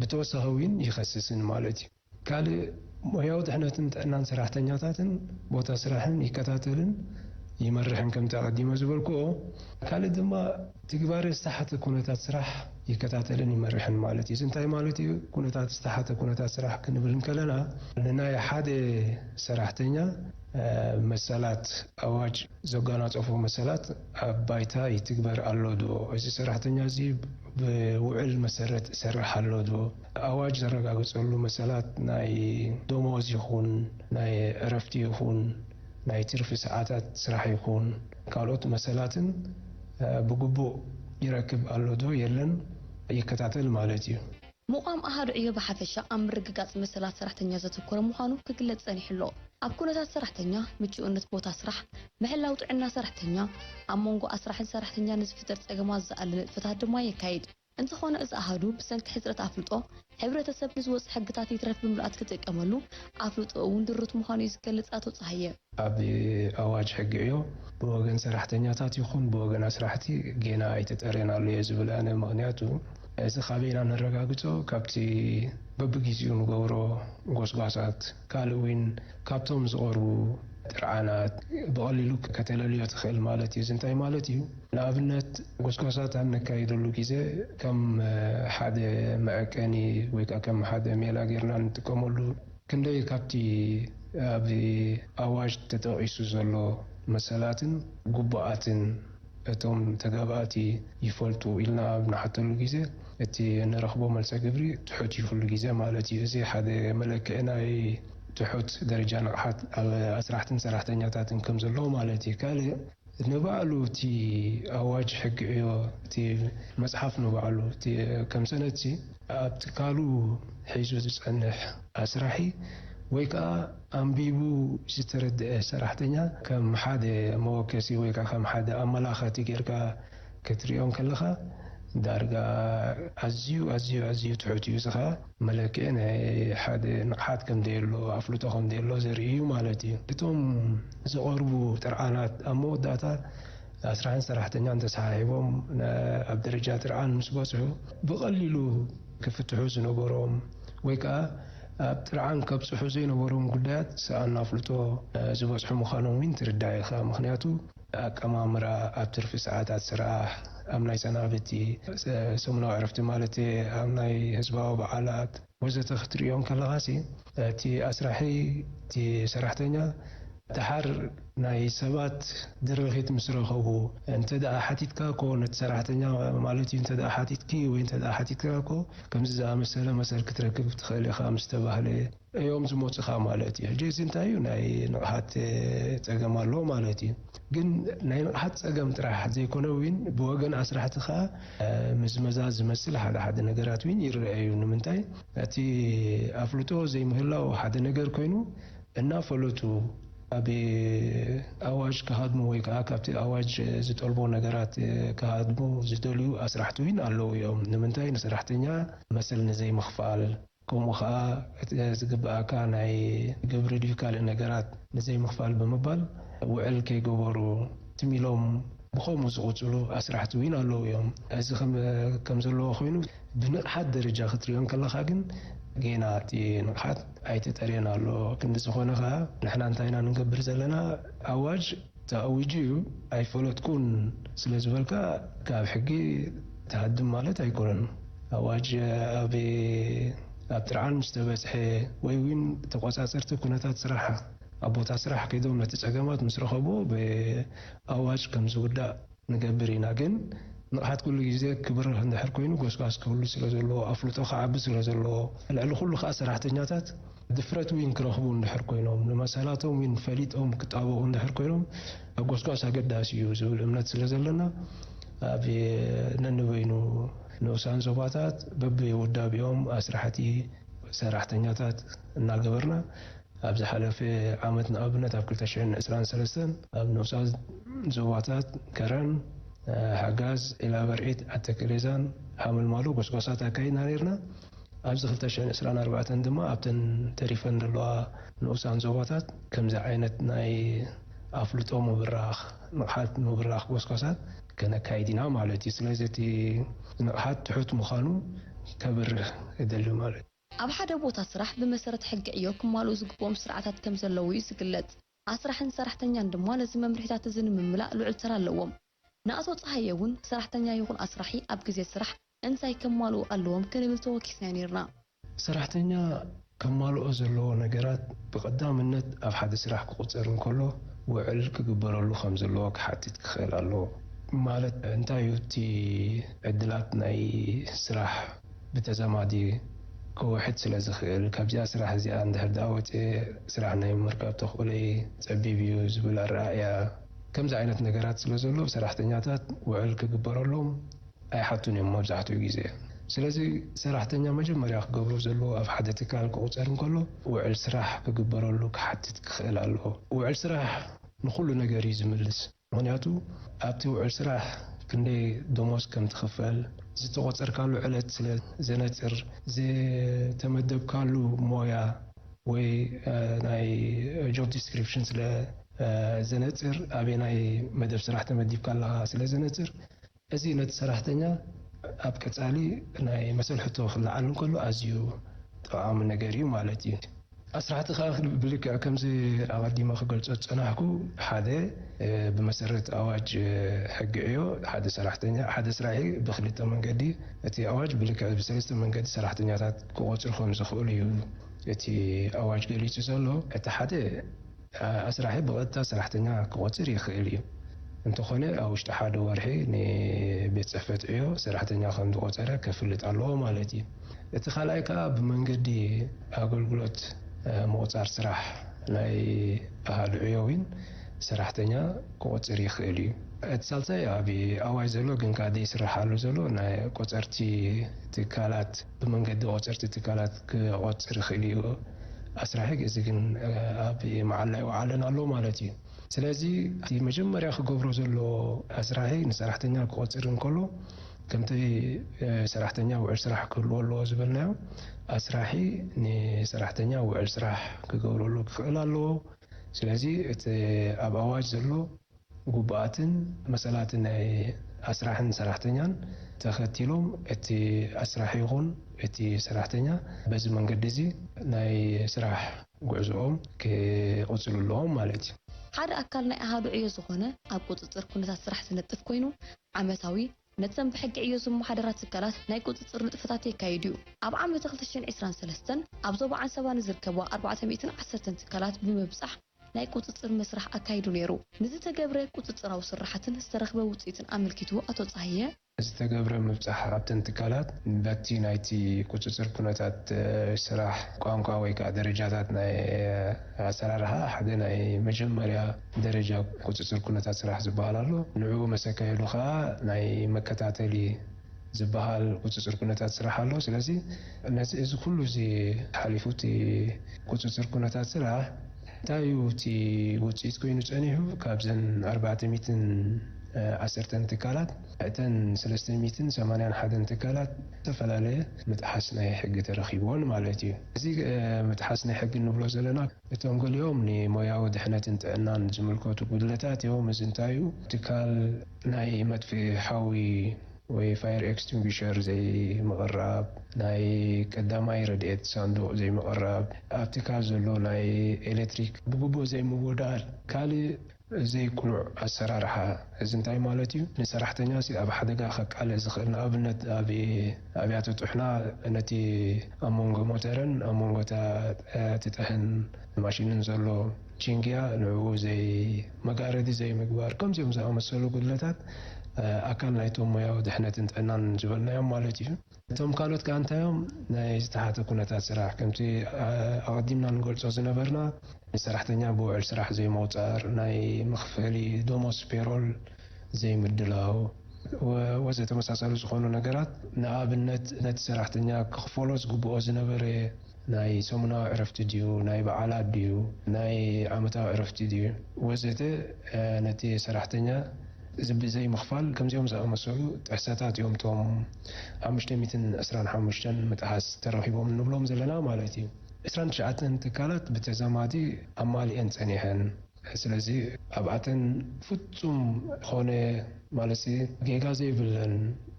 ብተወሳኺ እውን ይኸስስን ማለት እዩ። ካልእ ሞያዊ ድሕነትን ጥዕናን ሰራሕተኛታትን ቦታ ስራሕን ይከታተልን ይመርሕን። ከምቲ ኣቐዲመ ዝበልክዎ፣ ካልእ ድማ ትግባረ ዝተሓተ ኩነታት ስራሕ ይከታተልን ይመርሕን ማለት እዩ። እዚ እንታይ ማለት እዩ? ኩነታት ዝተሓተ ኩነታት ስራሕ ክንብል እንከለና ንናይ ሓደ ሰራሕተኛ መሰላት ኣዋጅ ዘጓናፀፎ መሰላት ኣብ ባይታ ይትግበር ኣሎ ዶ? እዚ ሰራሕተኛ እዚ ብውዕል መሰረት ይሰርሕ ኣሎ ዶ? ኣዋጅ ዘረጋግፀሉ መሰላት ናይ ደሞዝ ይኹን ናይ ዕረፍቲ ይኹን ናይ ትርፊ ሰዓታት ስራሕ ይኹን ካልኦት መሰላትን ብግቡእ ይረክብ ኣሎ ዶ የለን ይከታተል ማለት እዩ። ምቋም ኣሃዱ ዕዮ ብሓፈሻ ኣብ ምርግጋጽ መሰላት ሰራሕተኛ ዘተኮረ ምዃኑ ክግለጽ ጸኒሑ ኣሎ። ኣብ ኩነታት ሰራሕተኛ፣ ምቹእነት ቦታ ስራሕ፣ ምሕላው ጥዕና ሰራሕተኛ፣ ኣብ መንጎ ኣስራሕን ሰራሕተኛን ንዝፍጠር ጸገማት ዝኣሊ ንጥፈታት ድማ የካይድ። እንተኾነ እዚ ኣሃዱ ብሰንኪ ሕጽረት ኣፍልጦ ሕብረተሰብ ንዝወጹ ሕግታት ይትረፍ ብምልኣት ክጥቀመሉ ኣፍልጦኡ እውን ድሩት ምዃኑ እዩ ዝገልጽ ኣቶ ጸሃየ። ኣብ ኣዋጅ ሕጊ ዕዮ ብወገን ሰራሕተኛታት ይኹን ብወገን ኣስራሕቲ ጌና ኣይተጠርየን ኣሎ እየ ዝብል ኣነ። ምኽንያቱ እዚ ካበይና ነረጋግጾ? ካብቲ በብጊዜኡ ንገብሮ ጎስጓሳት፣ ካልእ እውን ካብቶም ዝቐርቡ ጥርዓናት ብቐሊሉ ከተለልዮ ትኽእል ማለት እዩ። እዚ እንታይ ማለት እዩ? ንኣብነት ጎስጓሳት ኣብ ነካይደሉ ግዜ ከም ሓደ መዐቀኒ ወይ ከዓ ከም ሓደ ሜላ ጌርና ንጥቀመሉ ክንደይ ካብቲ ኣብ ኣዋጅ ተጠቒሱ ዘሎ መሰላትን ግቡኣትን እቶም ተጋባእቲ ይፈልጡ ኢልና ኣብ ንሓተሉ ግዜ እቲ እንረኽቦ መልሰ ግብሪ ትሑት እዩ ኩሉ ግዜ ማለት እዩ። እዚ ሓደ መለክዒ ናይ ትሑት ደረጃ ንቕሓት ኣብ ኣስራሕትን ሰራሕተኛታትን ከም ዘሎ ማለት እዩ። ካልእ ንባዕሉ እቲ ኣዋጅ ሕጊ ዕዮ እቲ መፅሓፍ ንባዕሉ እቲ ከም ሰነድሲ ኣብ ትካሉ ሒዙ ዝፀንሕ ኣስራሒ ወይ ከዓ ኣንቢቡ ዝተረድአ ሰራሕተኛ ከም ሓደ መወከሲ ወይ ከዓ ከም ሓደ ኣመላኸቲ ጌርካ ክትሪኦ እንከለኻ ዳርጋ ኣዝዩ ኣዝዩ ኣዝዩ ትሑት እዩ። እዚ ከዓ መለክዒ ናይ ሓደ ንቕሓት ከም ዘየሎ ኣፍልጦ ከም ዘየሎ ዘርኢ እዩ ማለት እዩ። እቶም ዝቐርቡ ጥርዓናት ኣብ መወዳእታ ኣስራሕን ሰራሕተኛን ተሰሓሒቦም ኣብ ደረጃ ጥርዓን ምስ በፅሑ ብቐሊሉ ክፍትሑ ዝነበሮም ወይ ከዓ ኣብ ጥርዓን ከብፅሑ ዘይነበሮም ጉዳያት ሰኣን ኣፍልጦ ዝበፅሑ ምዃኖም እውን ትርዳእ ኢኻ። ምኽንያቱ ኣቀማምራ ኣብ ትርፊ ሰዓታት ስራሕ፣ ኣብ ናይ ሰናብቲ፣ ሰሙናዊ ዕረፍቲ ማለት ኣብ ናይ ህዝባዊ በዓላት ወዘተ ክትርእዮ እንከለኻሲ እቲ ኣስራሒ እቲ ሰራሕተኛ ደሓር ናይ ሰባት ድርኺት ምስ ረኸቡ እንተ ደኣ ሓቲትካ እኮ ነቲ ሰራሕተኛ ማለት እዩ እንተ ደኣ ሓቲትኪ ወይ እንተ ደኣ ሓቲትካ እኮ ከምዚ ዝኣመሰለ መሰል ክትረክብ ትኽእል ኢኻ ምስ ተባህለ እዮም ዝመፁኻ ማለት እዩ። ሕጂ እዚ እንታይ እዩ ናይ ንቕሓት ፀገም ኣሎ ማለት እዩ። ግን ናይ ንቕሓት ፀገም ጥራሕ ዘይኮነ እውን ብወገን ኣስራሕቲ ከዓ ምዝመዛ ዝመስል ሓደ ሓደ ነገራት እውን ይረአ እዩ። ንምንታይ እቲ ኣፍልጦ ዘይምህላው ሓደ ነገር ኮይኑ እናፈለጡ ኣብ ኣዋጅ ክሃድሙ ወይ ከዓ ካብቲ ኣዋጅ ዝጠልቦ ነገራት ክሃድሙ ዝደልዩ ኣስራሕቲ እውን ኣለዉ እዮም። ንምንታይ ንሰራሕተኛ መሰል ንዘይምኽፋል ከምኡ ኸዓ ዝግብኣካ ናይ ግብሪ ድዩ ካልእ ነገራት ንዘይምኽፋል ብምባል ውዕል ከይገበሩ ትም ኢሎም ብኸምኡ ዝቕፅሉ ኣስራሕቲ እውን ኣለዉ እዮም። እዚ ከም ዘለዎ ኮይኑ ብንቕሓት ደረጃ ክትሪኦ እንከለኻ ግን ጌና እቲ ንቕሓት ኣይተጠርየን ኣሎ። ክንዲ ዝኾነ ኸዓ ንሕና እንታይ ኢና ንገብር ዘለና? ኣዋጅ ተኣዊጁ እዩ ኣይፈለጥኩን ስለ ዝበልካ ካብ ሕጊ ትሃድም ማለት ኣይኮነን። ኣዋጅ ኣብ ኣብ ጥርዓን ምስ ተበፅሐ ወይ እውን ተቆፃፀርቲ ኩነታት ስራሕ ኣብ ቦታ ስራሕ ከይዶም ነቲ ፀገማት ምስ ረኸብዎ ብኣዋጅ ከም ዝውዳእ ንገብር ኢና። ግን ንቕሓት ኩሉ ግዜ ክብርህ እንድሕር ኮይኑ ጎስጓስ ክህሉ ስለ ዘለዎ ኣፍልጦ ክዓቢ ስለ ዘለዎ ልዕሊ ኩሉ ከዓ ሰራሕተኛታት ድፍረት እውን ክረኽቡ እንድሕር ኮይኖም ንመሰላቶም እውን ፈሊጦም ክጣበቑ እንድሕር ኮይኖም ጎስጓስ ኣገዳሲ እዩ ዝብል እምነት ስለ ዘለና ኣብ ነንበይኑ ንኡሳን ዞባታት በብውዳቤኦም ኣስራሕቲ ሰራሕተኛታት እናገበርና፣ ኣብ ዝሓለፈ ዓመት ንኣብነት ኣብ ክልተ ሽሕን ዕስራን ሰለስተን ኣብ ንኡሳት ዞባታት ከረን፣ ሓጋዝ፣ ዒላበርዒድ፣ ዓተክሌዛን ሓመልማሎ ጎስጓሳት ኣካይድና ነርና። ኣብዚ ክልተ ሽሕን ዕስራን ኣርባዕተን ድማ ኣብተን ተሪፈን ዘለዋ ንኡሳን ዞባታት ከምዚ ዓይነት ናይ ኣፍልጦ ምብራኽ፣ ንቕሓት ምብራኽ ጎስጓሳት ከነካይድ ኢና ማለት እዩ። ስለዚ እቲ ንቕሓት ትሑት ምዃኑ ከብርህ እደሊ ማለት እዩ። ኣብ ሓደ ቦታ ስራሕ ብመሰረት ሕጊ ዕዮ ክማልኡ ዝግብኦም ስርዓታት ከም ዘለዉ እዩ ዝግለጽ። ኣስራሕን ሰራሕተኛን ድማ ነዚ መምርሒታት እዚ ንምምላእ ልዑል ተራ ኣለዎም። ንኣቶ ጸሃየ እውን ሰራሕተኛ ይኹን ኣስራሒ ኣብ ግዜ ስራሕ እንታይ ከማልኡ ኣለዎም ክንብል ተወኪስና ነርና። ሰራሕተኛ ከማልኦ ዘለዎ ነገራት ብቐዳምነት ኣብ ሓደ ስራሕ ክቑጸር እንከሎ ውዕል ክግበረሉ ከም ዘለዎ ክሓትት ክኽእል ኣለዎ። ማለት እንታይ እዩ እቲ ዕድላት ናይ ስራሕ ብተዛማዲ ክውሕድ ስለ ዝኽእል፣ ካብዚኣ ስራሕ እዚኣ እንድሕር ደኣ ወፅየ ስራሕ ናይ ምርካብ ተኽእሎይ ጸቢብ እዩ ዝብል ኣረኣእያ፣ ከምዚ ዓይነት ነገራት ስለ ዘሎ ሰራሕተኛታት ውዕል ክግበረሎም ኣይሓቱን እዮም መብዛሕትኡ ግዜ። ስለዚ ሰራሕተኛ መጀመርያ ክገብሮ ዘለዎ ኣብ ሓደ ትካል ክቑጸር እንከሎ ውዕል ስራሕ ክግበረሉ ክሓትት ክኽእል ኣለዎ። ውዕል ስራሕ ንኹሉ ነገር እዩ ዝምልስ። ምኽንያቱ ኣብቲ ውዕል ስራሕ ክንደይ ደሞዝ ከም ትኽፈል፣ ዝተቖጸርካሉ ዕለት ስለ ዘነጽር፣ ዝተመደብካሉ ሞያ ወይ፣ እ፣ ናይ ጆብ ዲስክሪፕሽን ስለ፣ እ፣ ዘነጽር፣ ኣበየናይ መደብ ስራሕ ተመዲብካ ኣለኻ ስለ ዘነጽር፣ እዚ ነቲ ሰራሕተኛ ኣብ ቀጻሊ ናይ መሰል ሕቶ ክለዓል እንከሎ ኣዝዩ ጠቓሚ ነገር እዩ ማለት እዩ። ኣስራሕቲ ከኣ ብልክዕ ከምዚ ኣቐዲመ ክገልጾ ዝጸናሕኩ፣ ሓደ፣ እ፣ ብመሰረት ኣዋጅ፣ እ፣ ሕጊ ዕዮ ሓደ ሰራሕተኛ፣ ሓደ ስራሒ ብክልተ መንገዲ፣ እቲ ኣዋጅ ብልክዕ ብሰለስተ መንገዲ ሰራሕተኛታት ክቖጽሩ ከም ዝኽእሉ እዩ እቲ ኣዋጅ ገሊጹ ዘሎ። እቲ ሓደ፣ ኣ-፣ ኣስራሒ ብቐጥታ ሰራሕተኛ ክቖጽር ይኽእል እዩ። እንተኾነ ኣብ ውሽጢ ሓደ ወርሒ ንቤት ጽሕፈት ዕዮ ሰራሕተኛ ከም ዝቖጸረ ከፍልጥ ኣለዎ ማለት እዩ። እቲ ካልኣይ ከኣ ብመንገዲ ኣገልግሎት፣ እ፣ ምቑጻር ስራሕ ናይ ኣሃዱ ዕዮ እውን ሰራሕተኛ ክቖጽር ይኽእል እዩ። እቲ ሳልሳይ ኣብ ኣዋጅ ዘሎ ግን ከኣ ዘይስርሓሉ ዘሎ ናይ ቆጸርቲ ትካላት፣ ብመንገዲ ቆጸርቲ ትካላት ክቖጽር ይኽእል እዩ ኣስራሒ። እዚ ግን፣ እ፣ ኣብ መዓላ ይወዓለን ኣሎ ማለት እዩ። ስለዚ እቲ መጀመርያ ክገብሮ ዘሎ ኣስራሒ ንሰራሕተኛ ክቖጽር እንከሎ ከምቲ፣ እ፣ ሰራሕተኛ ውዕል ስራሕ ክህልዎ ኣለዎ ዝበልናዮ ኣስራሒ ንሰራሕተኛ ውዕል ስራሕ ክገብረሉ ክኽእል ኣለዎ። ስለዚ እቲ ኣብ ኣዋጅ ዘሎ ግቡኣትን መሰላትን ናይ ኣስራሕን ሰራሕተኛን ተኸቲሎም እቲ ኣስራሒ ይኹን እቲ ሰራሕተኛ በዚ መንገዲ እዚ ናይ ስራሕ ጉዕዞኦም ክቕጽሉ ኣለዎም ማለት እዩ። ሓደ ኣካል ናይ ኣሃዱ ዕዮ ዝኾነ ኣብ ቁጽጽር ኩነታት ስራሕ ዝነጥፍ ኮይኑ ዓመታዊ ነተን ብሕጊ ዕዮ ዝመሓደራ ትካላት ናይ ቁጽጽር ንጥፈታት የካይድ እዩ። ኣብ ዓመት ክልተ ሽሕን ዕስራን ሰለስተን ኣብ ዞባ ዓንሰባ ንዝርከባ ኣርባዕተ ሚእትን ዓሰርተን ትካላት ብምብጻሕ ናይ ቁጽጽር መስርሕ ኣካይዱ ነይሩ። ንዝተገብረ ቁጽጽራዊ ስራሓትን ዝተረኽበ ውጽኢትን ኣመልኪቱ ኣቶ ጸሃየ፣ ዝተገብረ ምብጻሕ ኣብተን ትካላት በቲ ናይቲ ቁጽጽር ኩነታት፣ እ፣ ስራሕ ቋንቋ ወይ ከኣ ደረጃታት ናይ፣ እ፣ ኣሰራርሓ ሓደ ናይ መጀመርያ ደረጃ ቁጽጽር ኩነታት ስራሕ ዝበሃል ኣሎ። ንዕኡ መሰካይሉ ከኣ ናይ መከታተሊ ዝበሃል ቁጽጽር ኩነታት ስራሕ ኣሎ። ስለዚ ነዚ፣ እዚ ኩሉ እዚ ሓሊፉ እቲ ቁጽጽር ኩነታት ስራሕ እንታይ እዩ እቲ ውጽኢት ኮይኑ ጸኒሑ? ካብዘን ኣርባዕተ ሚእትን ዓሰርተን ትካላት እተን ሰለስተ ሚእትን ሰማንያን ሓደን ትካላት ዝተፈላለየ ምጥሓስ ናይ ሕጊ ተረኺብዎን ማለት እዩ። እዚ፣ እ፣ ምጥሓስ ናይ ሕጊ እንብሎ ዘለና እቶም ገሊኦም ንሞያዊ ድሕነትን ጥዕናን ዝምልከቱ ጉድለታት እዮም። እዚ እንታይ እዩ? ትካል ናይ መጥፍኢ ሓዊ ወይ ፋየር ኤክስቲንጉሸር ዘይምቕራብ፣ ናይ ቀዳማይ ረድኤት ሳንዱቕ ዘይምቕራብ፣ ኣብ ትካል ዘሎ ናይ ኤሌክትሪክ ብግቡእ ዘይምውዳል፣ ካልእ ዘይቅኑዕ ኣሰራርሓ። እዚ እንታይ ማለት እዩ? ንሰራሕተኛ ሲ ኣብ ሓደጋ ከቃልዕ ዝኽእል፣ ንኣብነት ኣብ ኣብያተ ጥሕና ነቲ ኣብ መንጎ ሞተርን ኣብ መንጎ እታ ትጠህን ማሽንን ዘሎ ቺንግያ ንዕኡ ዘይ-፣ መጋረዲ ዘይምግባር፣ ከምዚኦም ዝኣመሰሉ ጉድለታት፣ እ፣ ኣካል ናይቶም ሞያዊ ድሕነትን ጥዕናን ዝበልናዮም ማለት እዩ። እቶም ካልኦት ከኣ እንታዮም? ናይ ዝተሓተ ኩነታት ስራሕ፣ ከምቲ፣ እ፣ ኣቐዲምና ንገልጾ ዝነበርና፣ ንሰራሕተኛ ብውዕል ስራሕ ዘይመውጻር፣ ናይ መኽፈሊ ደሞዝ፣ ፔሮል ዘይምድላው፣ ወ-፣ ወዘተ ተመሳሳሊ ዝኾኑ ነገራት፣ ንኣብነት ነቲ ሰራሕተኛ ክኽፈሎ ዝግብኦ ዝነበረ ናይ ሰሙናዊ ዕረፍቲ ድዩ፣ ናይ በዓላት ድዩ፣ ናይ ዓመታዊ ዕረፍቲ ድዩ፣ ወዘተ፣ ነቲ ሰራሕተኛ እዚ ብዘይ ምኽፋል ከምዚኦም ዝኣመሰሉ ጥሕሰታት እዮም እቶም ሓሙሽተ ሚእትን ዕስራን ሓሙሽተን ምጥሓስ ተረኺቦም ንብሎም ዘለና ማለት እዩ። ዕስራን ትሽዓተን ትካላት ብተዛማዲ ኣማሊኤን ጸኒሐን። ስለዚ ኣብኣተን ፍጹም ኾነ ማለት ጌጋ ዘይብለን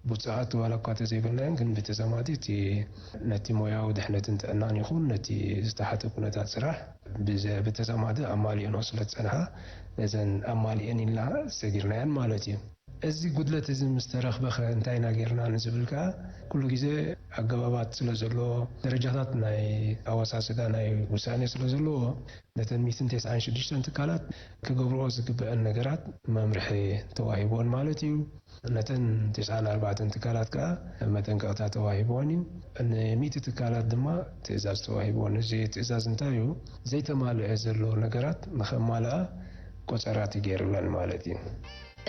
ብፅዓት ዋላ እኳ ተዘይብልናየን ግን ብተዛማዲ እቲ ነቲ ሞያዊ ድሕነትን ጥዕናን ይኹን ነቲ ዝተሓተ ኩነታት ስራሕ ብተዛማዲ ኣማሊእኖ ስለ ዝፀንሓ ነዘን ኣማሊእን ኢልና ሰጊርናየን ማለት እዩ። እዚ ጉድለት እዚ ምስ ተረኽበኸ እንታይ ኢና ጌርና ንዝብል ከኣ ኩሉ ግዜ ኣገባባት ስለ ዘለዎ ደረጃታት ናይ ኣወሳስዳ ናይ ውሳኔ ስለ ዘለዎ ነተን ሚእትን ተስዓን ሽዱሽተን ትካላት ክገብርኦ ዝግበአን ነገራት መምርሒ ተዋሂቦን ማለት እዩ። ነተን ተስዓን ኣርባዕተን ትካላት ከኣ መጠንቀቕታ ተዋሂቦን እዩ። ንሚእቲ ትካላት ድማ ትእዛዝ ተዋሂቦን። እዚ ትእዛዝ እንታይ እዩ? ዘይተማልአ ዘሎ ነገራት ንኸማልኣ ቆጸራ ተገይሩለን ማለት እዩ።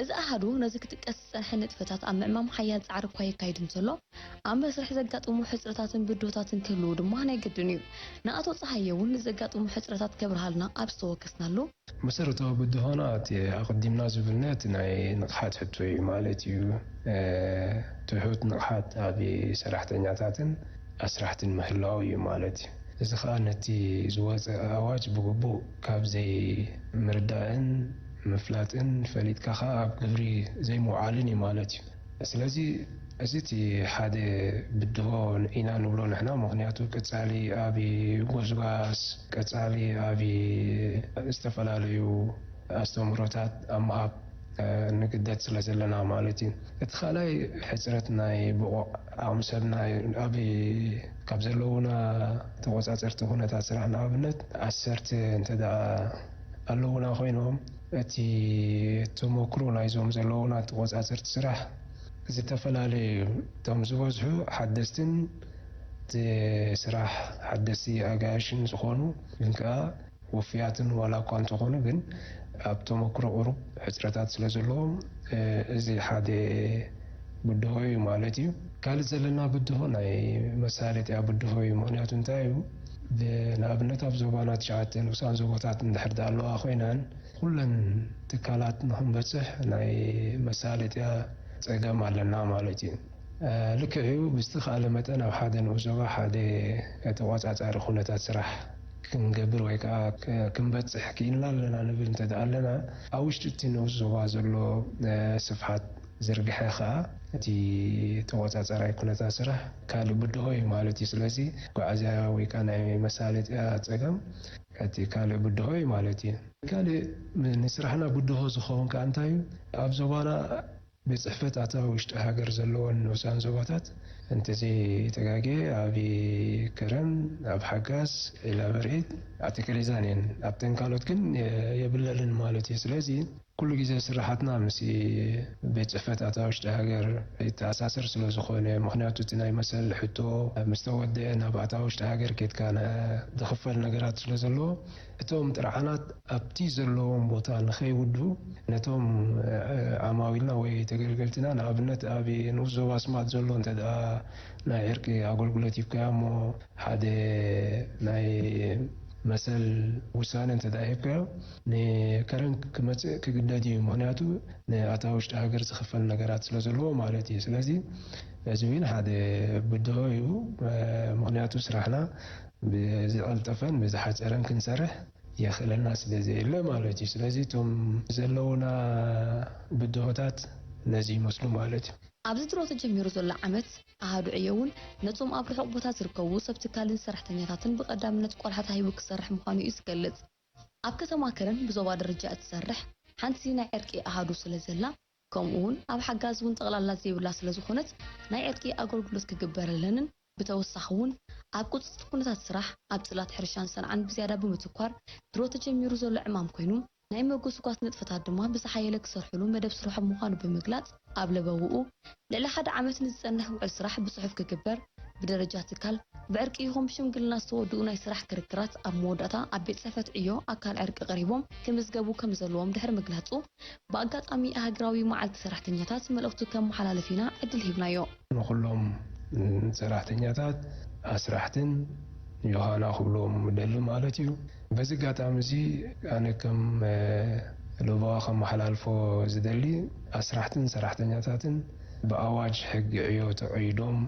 እዚ ኣሃዱ ነዚ ክጥቀስ ዝጸንሐ ንጥፈታት ኣብ ምዕማም ሓያል ጻዕሪ እኳ የካይድ እንተሎ፣ ኣብ መስርሕ ዘጋጥሙ ሕጽረታትን ብድሆታትን ክህልዉ ድማ ናይ ግድን እዩ። ንኣቶ ጸሃየ እውን ንዘጋጥሙ ሕጽረታት ከብርሃልና ኣብ ዝተወከስናሉ፣ መሰረታዊ ብድሆና እቲ ኣቐዲምና ዝብልና እቲ ናይ ንቕሓት ሕቶ እዩ ማለት እዩ። ትሑት ንቕሓት ኣብ ሰራሕተኛታትን ኣስራሕትን ምህላው እዩ ማለት እዩ። እዚ ኸኣ ነቲ ዝወጸ ኣዋጅ ብግቡእ ካብ ዘይምርዳእን ምፍላጥን ፈሊጥካ ኸኣ ኣብ ግብሪ ዘይምውዓልን እዩ ማለት እዩ። ስለዚ እዚ እቲ ሓደ ብድሆ ኢና ንብሎ ንሕና፣ ምኽንያቱ ቀጻሊ ኣብ ጎስጓስ፣ ቀጻሊ ኣብ ዝተፈላለዩ ኣስተምህሮታት ኣብ ምሃብ ንግደድ ስለ ዘለና ማለት እዩ። እቲ ካልኣይ ሕጽረት ናይ ብቑዕ ዓቕሚ ሰብና ኣብ ካብ ዘለዉና ተቖጻጸርቲ ኩነታት ስራሕ ንኣብነት ዓሰርተ እንተ ደኣ ኣለዉና ኮይኖም እቲ ተመክሮ ናይዞም ዘለዉና ተቖጻጸርቲ ስራሕ ዝተፈላለየ እዩ። እቶም ዝበዝሑ ሓደስትን እቲ ስራሕ ሓደስቲ ኣጋይሽን ዝኾኑ ግን ከኣ ውፍያትን ዋላ እኳ እንተኾኑ ግን ኣብ ተመክሮ ቁሩብ ሕፅረታት ስለ ዘለዎም እዚ ሓደ ብድሆ እዩ ማለት እዩ። ካልእ ዘለና ብድሆ ናይ መሳለጥያ ብድሆ እዩ። ምኽንያቱ እንታይ እዩ? ንኣብነት ኣብ ዞባና ትሽዓተ ንኡሳን ዞባታት እንድሕር ኣለዋ ኮይነን ኩለን ትካላት ንክንበፅሕ ናይ መሳለጥያ ፀገም ኣለና ማለት እዩ። ልክዕ እዩ ብዝተኻእለ መጠን ኣብ ሓደ ንኡስ ዞባ ሓደ ተቋፃፃሪ ኩነታት ስራሕ ክንገብር ወይ ከዓ ክንበፅሕ ክኢልና ኣለና ንብል እንተደኣ ኣለና ኣብ ውሽጢ እቲ ንኡስ ዞባ ዘሎ ስፍሓት ዝርግሐ ከዓ እቲ ተቆፃፀራይ ኩነታት ስራሕ ካልእ ብድሆ እዩ ማለት እዩ። ስለዚ ጓዓዝያ ወይ ከዓ ናይ መሳለጥያ ፀገም እቲ ካልእ ብድሆ እዩ ማለት እዩ። ካልእ ንስራሕና ብድሆ ዝኸውን ከዓ እንታይ እዩ? ኣብ ዞባና ቤት ፅሕፈት ኣታዊ ውሽጢ ሃገር ዘለወን ንኡሳን ዞባታት እንተዘይተጋግየ ኣብ ከረን፣ ኣብ ሓጋዝ፣ ዒላ በርዒድ፣ ኣቲ ከሊዛን እየን። ኣብተን ካልኦት ግን የብለልን ማለት እዩ። ስለዚ ኩሉ ግዜ ስራሓትና ምስ ቤት ፅሕፈት ኣታዊ ውሽጢ ሃገር ይተኣሳሰር ስለ ዝኾነ፣ ምኽንያቱ እቲ ናይ መሰል ሕቶ ምስ ተወደአ ናብ ኣታዊ ውሽጢ ሃገር ኬድካ ዝኽፈል ነገራት ስለ ዘለዎ እቶም ጥርዓናት ኣብቲ ዘለዎም ቦታ ንኸይውድኡ ነቶም ዓማዊልና ወይ ተገልገልትና ንኣብነት ኣብ ንኡስ ዞባ ኣስማጥ ዘሎ እንተ ደኣ ናይ ዕርቂ ኣገልግሎት ሂብካዮ እሞ ሓደ ናይ መሰል ውሳነ እንተ ደኣ ሂብካዮ ንከረን ክመፅእ ክግደድ እዩ። ምኽንያቱ ንኣታ ውሽጢ ሃገር ዝኽፈል ነገራት ስለ ዘለዎ ማለት እዩ። ስለዚ እዚ እውን ሓደ ብድሆ እዩ። ምኽንያቱ ስራሕና ብዝቐልጠፈን ብዝሓፀረን ክንሰርሕ የኽእለና ስለ ዘየለ ማለት እዩ። ስለዚ እቶም ዘለውና ብድሆታት ነዚ ይመስሉ ማለት እዩ። ኣብዚ ድሮ ተጀሚሩ ዘሎ ዓመት ኣሃዱ ዕዮ እውን ነቶም ኣብ ርሑቕ ቦታ ዝርከቡ ሰብ ትካልን ሰራሕተኛታትን ብቐዳምነት ቆልዓ ተዋሂቡ ክሰርሕ ምዃኑ እዩ ዝገልጽ። ኣብ ከተማ ከረን ብዞባ ደረጃ እትሰርሕ ሓንቲ ናይ ዕርቂ ኣሃዱ ስለ ዘላ ከምኡ እውን ኣብ ሓጋዝ እውን ጠቕላላ ዘይብላ ስለ ዝኾነት ናይ ዕርቂ ኣገልግሎት ክግበረለንን ብተወሳኺ እውን ኣብ ቁፅፅር ኩነታት ስራሕ ኣብ ፅላት ሕርሻን ሰንዓን ብዝያዳ ብምትኳር ድሮ ተጀሚሩ ዘሎ ዕማም ኮይኑ ናይ መጎስጓስ ንጥፈታት ድማ ብዝሓየለ ክሰርሕሉ መደብ ስርሖም ምዃኑ ብምግላፅ ኣብ ለበውኡ ልዕሊ ሓደ ዓመት ንዝፀንሕ ውዕል ስራሕ ብፅሑፍ ክግበር ብደረጃ ትካል ብዕርቂ ይኹን ብሽምግልና ዝተወድኡ ናይ ስራሕ ክርክራት ኣብ መወዳእታ ኣብ ቤት ፅሕፈት ዕዮ ኣካል ዕርቂ ቀሪቦም ክምዝገቡ ከምዘለዎም ድሕሪ ምግላፁ ብኣጋጣሚ ሃገራዊ መዓልቲ ሰራሕተኛታት መልእኽቱ ከመሓላልፍ ኢና ዕድል ሂብናዮ። ንኹሎም ሰራሕተኛታት፣ ኣስራሕትን ዮሃና ክብሎም ደሊ ማለት እዩ። በዚ ኣጋጣሚ እዚ ኣነ ከም ሎባዋ ከመሓላልፎ ዝደሊ ኣስራሕትን ሰራሕተኛታትን ብኣዋጅ ሕጊ ዕዮ ተቐይዶም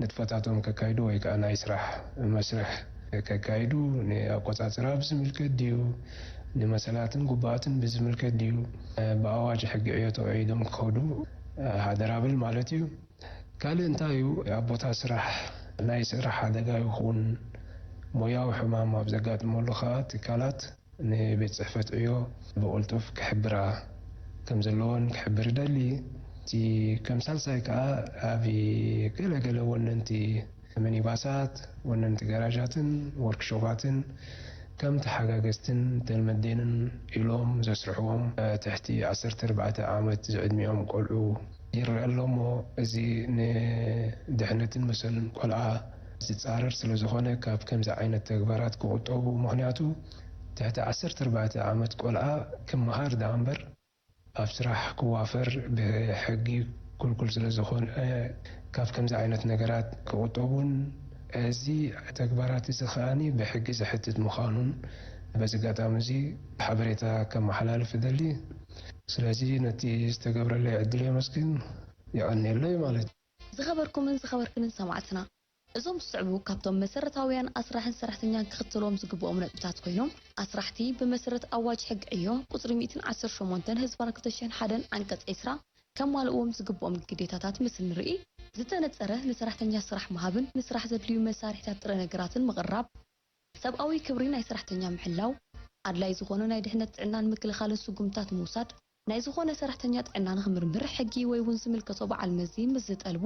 ንጥፈታቶም ከካይዱ ወይ ከዓ ናይ ስራሕ መስርሕ ከካይዱ ንኣቆፃፅራ ብዝምልከት ድዩ፣ ንመሰላትን ጉባኣትን ብዝምልከት ድዩ፣ ብኣዋጅ ሕጊ ዕዮ ተቐይዶም ክኸዱ ሓደራ ብል ማለት እዩ። ካልእ እንታይ እዩ? ኣብ ቦታ ስራሕ ናይ ስራሕ ሓደጋ ይኹን ሞያዊ ሕማም ኣብ ዘጋጥመሉ ከዓ ትካላት ንቤት ፅሕፈት ዕዮ ብቕልጡፍ ክሕብራ ከም ዘለዎን ክሕብር እደሊ። እቲ ከም ሳልሳይ ከዓ ኣብ ገለገለ ወነንቲ ሚኒባሳት፣ ወነንቲ ጋራጃትን ወርክሾፓትን ከም ተሓጋገዝትን ተልመዴንን ኢሎም ዘስርሕዎም ትሕቲ ዓሰርተ ኣርባዕተ ዓመት ዝዕድሚኦም ቆልዑ ይረአ ኣሎ እሞ፣ እዚ ንድሕነትን መሰልን ቆልዓ ዝፃረር ስለ ዝኾነ ካብ ከምዚ ዓይነት ተግባራት ክቑጠቡ። ምኽንያቱ ትሕቲ ዓሰርተ ኣርባዕተ ዓመት ቆልዓ ክመሃር ደኣ እምበር ኣብ ስራሕ ክዋፈር ብሕጊ ክልኩል ስለ ዝኾነ ካብ ከምዚ ዓይነት ነገራት ክቑጠቡን እዚ ተግባራት እዚ ከኣኒ ብሕጊ ዘሕትት ምዃኑን በዚ ኣጋጣሚ እዚ ሓበሬታ ከመሓላልፍ እደሊ። ስለዚ ነቲ ዝተገብረለይ ዕድል የመስግን፣ የቐንየለይ ማለት እዩ። ዝኸበርኩምን ዝኸበርክንን ሰማዕትና፣ እዞም ዝስዕቡ ካብቶም መሰረታውያን ኣስራሕን ሰራሕተኛን ክኽተልዎም ዝግብኦም ነጥብታት ኮይኖም፣ ኣስራሕቲ ብመሰረት ኣዋጅ ሕጊ ዕዮ ቁፅሪ ሚእትን ዓሰርተ ሸሞንተን ህዝባር ክልተ ሽሕን ሓደን ዓንቀፅ ዒስራ ከማልእዎም ዝግብኦም ግዴታታት ምስ ንርኢ፣ ዝተነፀረ ንሰራሕተኛ ስራሕ ምሃብን ንስራሕ ዘድልዩ መሳርሒታት ጥረ ነገራትን ምቕራብ፣ ሰብኣዊ ክብሪ ናይ ሰራሕተኛ ምሕላው፣ ኣድላይ ዝኾነ ናይ ድሕነት ጥዕናን ምክልኻልን ስጉምታት ምውሳድ፣ ናይ ዝኾነ ሰራሕተኛ ጥዕና ንኽምርምር ሕጊ ወይ እውን ዝምልከቶ በዓል መዚ ምስ ዝጠልቡ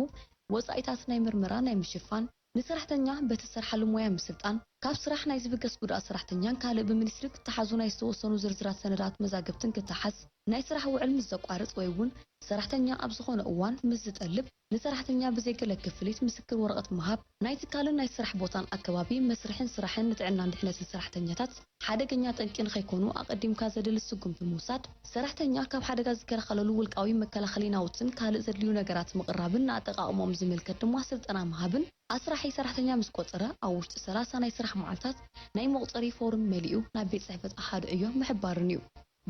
ወፃኢታት ናይ ምርመራ ናይ ምሽፋን፣ ንሰራሕተኛ በቲ ዝሰርሓሉ ሞያ ምስልጣን፣ ካብ ስራሕ ናይ ዝብገስ ጉድኣት ሰራሕተኛን ካልእ ብሚኒስትሪ ክተሓዙ ናይ ዝተወሰኑ ዝርዝራት ሰነዳት መዛግብትን ክተሓዝ፣ ናይ ስራሕ ውዕል ምስ ዘቋርፅ ወይ እውን ሰራሕተኛ ኣብ ዝኾነ እዋን ምስ ዝጠልብ ንሰራሕተኛ ብዘይ ገለ ክፍሊት ምስክር ወረቐት ምሃብ፣ ናይ ትካልን ናይ ስራሕ ቦታን ኣከባቢ መስርሕን ስራሕን ንጥዕናን ድሕነትን ሰራሕተኛታት ሓደገኛ ጠንቂ ንኸይኮኑ ኣቐዲምካ ዘድሊ ስጉምቲ ምውሳድ፣ ሰራሕተኛ ካብ ሓደጋ ዝከላኸለሉ ውልቃዊ መከላኸሊ ናውትን ካልእ ዘድልዩ ነገራት ምቕራብን ንኣጠቓቕምኦም ዝምልከት ድማ ስልጠና ምሃብን ኣስራሒ ሰራሕተኛ ምስ ቆፀረ ኣብ ውሽጢ ሰላሳ ናይ ስራሕ መዓልታት ናይ መቑፀሪ ፎርም መሊኡ ናብ ቤት ፅሕፈት ኣሃዱ ዕዮ ምሕባርን እዩ።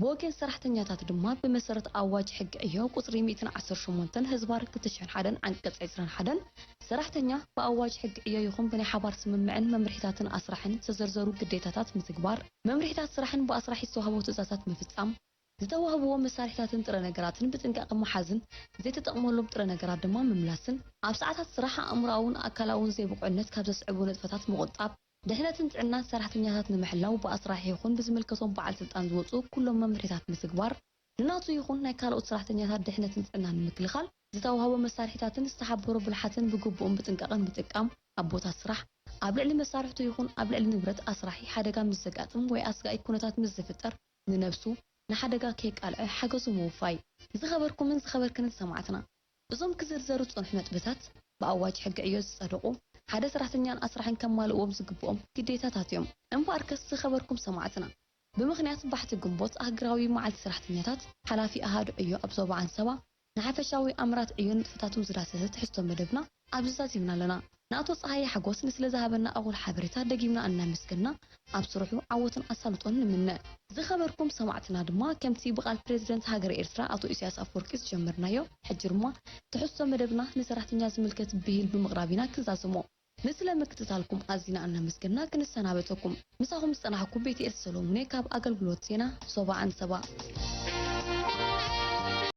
ብወገን ሰራሕተኛታት ድማ ብመሰረት ኣዋጅ ሕጊ ዕዮ ቁፅሪ ሚእትን ዓሰርተ ሸሞንተን ህዝባር ክልተ ሽሕን ሓደን ዓንቀፅ ዕስራን ሓደን ሰራሕተኛ ብኣዋጅ ሕጊ ዕዮ ይኹን ብናይ ሓባር ስምምዕን መምርሒታትን ኣስራሕን ዝተዘርዘሩ ግዴታታት ምትግባር፣ መምርሒታት ስራሕን ብኣስራሒ ዝተዋህቦ ትእዛዛት ምፍፃም፣ ዝተዋህብዎ መሳርሒታትን ጥረ ነገራትን ብጥንቃቐ ምሓዝን ዘይተጠቕመሎም ጥረ ነገራት ድማ ምምላስን፣ ኣብ ሰዓታት ስራሕ ኣእምሮኣውን ኣካላውን ዘይብቑዕነት ካብ ዘስዕቡ ንጥፈታት ምቑጣብ፣ ድሕነትን ጥዕናን ሰራሕተኛታት ንምሕላው ብኣስራሒ ይኹን ብዝምልከቶም በዓል ስልጣን ዝወፁ ኩሎም መምርሒታት ምትግባር፣ ንናቱ ይኹን ናይ ካልኦት ሰራሕተኛታት ድሕነትን ጥዕናን ንምክልኻል ዝተዋህቦ መሳርሒታትን ዝተሓበሮ ብልሓትን ብግቡእን ብጥንቃቐን ምጥቃም፣ ኣብ ቦታ ስራሕ፣ ኣብ ልዕሊ መሳርሕቱ ይኹን ኣብ ልዕሊ ንብረት ኣስራሒ ሓደጋ ምስ ዘጋጥም ወይ ኣስጋኢ ኩነታት ምስ ዝፍጠር ንነብሱ ንሓደጋ ከየቃልዐ ሓገዙ ምውፋይ። ዝኸበርኩምን ዝኸበርክንን ሰማዕትና፣ እዞም ክዝርዘሩ ዝጸንሑ ነጥብታት ብኣዋጅ ሕጊ ዕዮ ዝጸደቑ፣ ሓደ ሰራሕተኛን ኣስራሕን ከማልእዎም ዝግብኦም ግዴታታት እዮም። እምበኣርከስ ዝኸበርኩም ሰማዕትና፣ ብምኽንያት ባሕቲ ግንቦት ኣህግራዊ መዓልቲ ሰራሕተኛታት፣ ሓላፊ ኣሃዱ ዕዮ ኣብ ዞባ ዓንሰባ ንሓፈሻዊ ኣምራት ዕዮ ንጥፈታቱ ዝዳሰሰ ትሕዝቶ መደብና ኣብዚ ዛዚምና ኣለና። ንኣቶ ጸሃየ ሓጎስ ንስለ ዝሃበና ኣጉል ሓበሬታ ደጊምና እናመስገንና ኣብ ስርሑ ዓወትን ኣሳልጦን ንምነ። ዝኸበርኩም ሰማዕትና ድማ ከምቲ ብቓል ፕሬዝደንት ሃገረ ኤርትራ ኣቶ ኢሳያስ ኣፈወርቂ ዝጀመርናዮ፣ ሕጂ ድማ ትሕዝቶ መደብና ንሰራሕተኛ ዝምልከት ብሂል ብምቕራብ ኢና ክንዛዝሞ። ንስለ ምክትታልኩም ኣዚና እናመስገንና ክንሰናበተኩም። ምሳኹም ዝጸናሕኩ ቤትኤል ሰሎሙን እየ ካብ ኣገልግሎት ዜና ዞባ ዓንሰባ።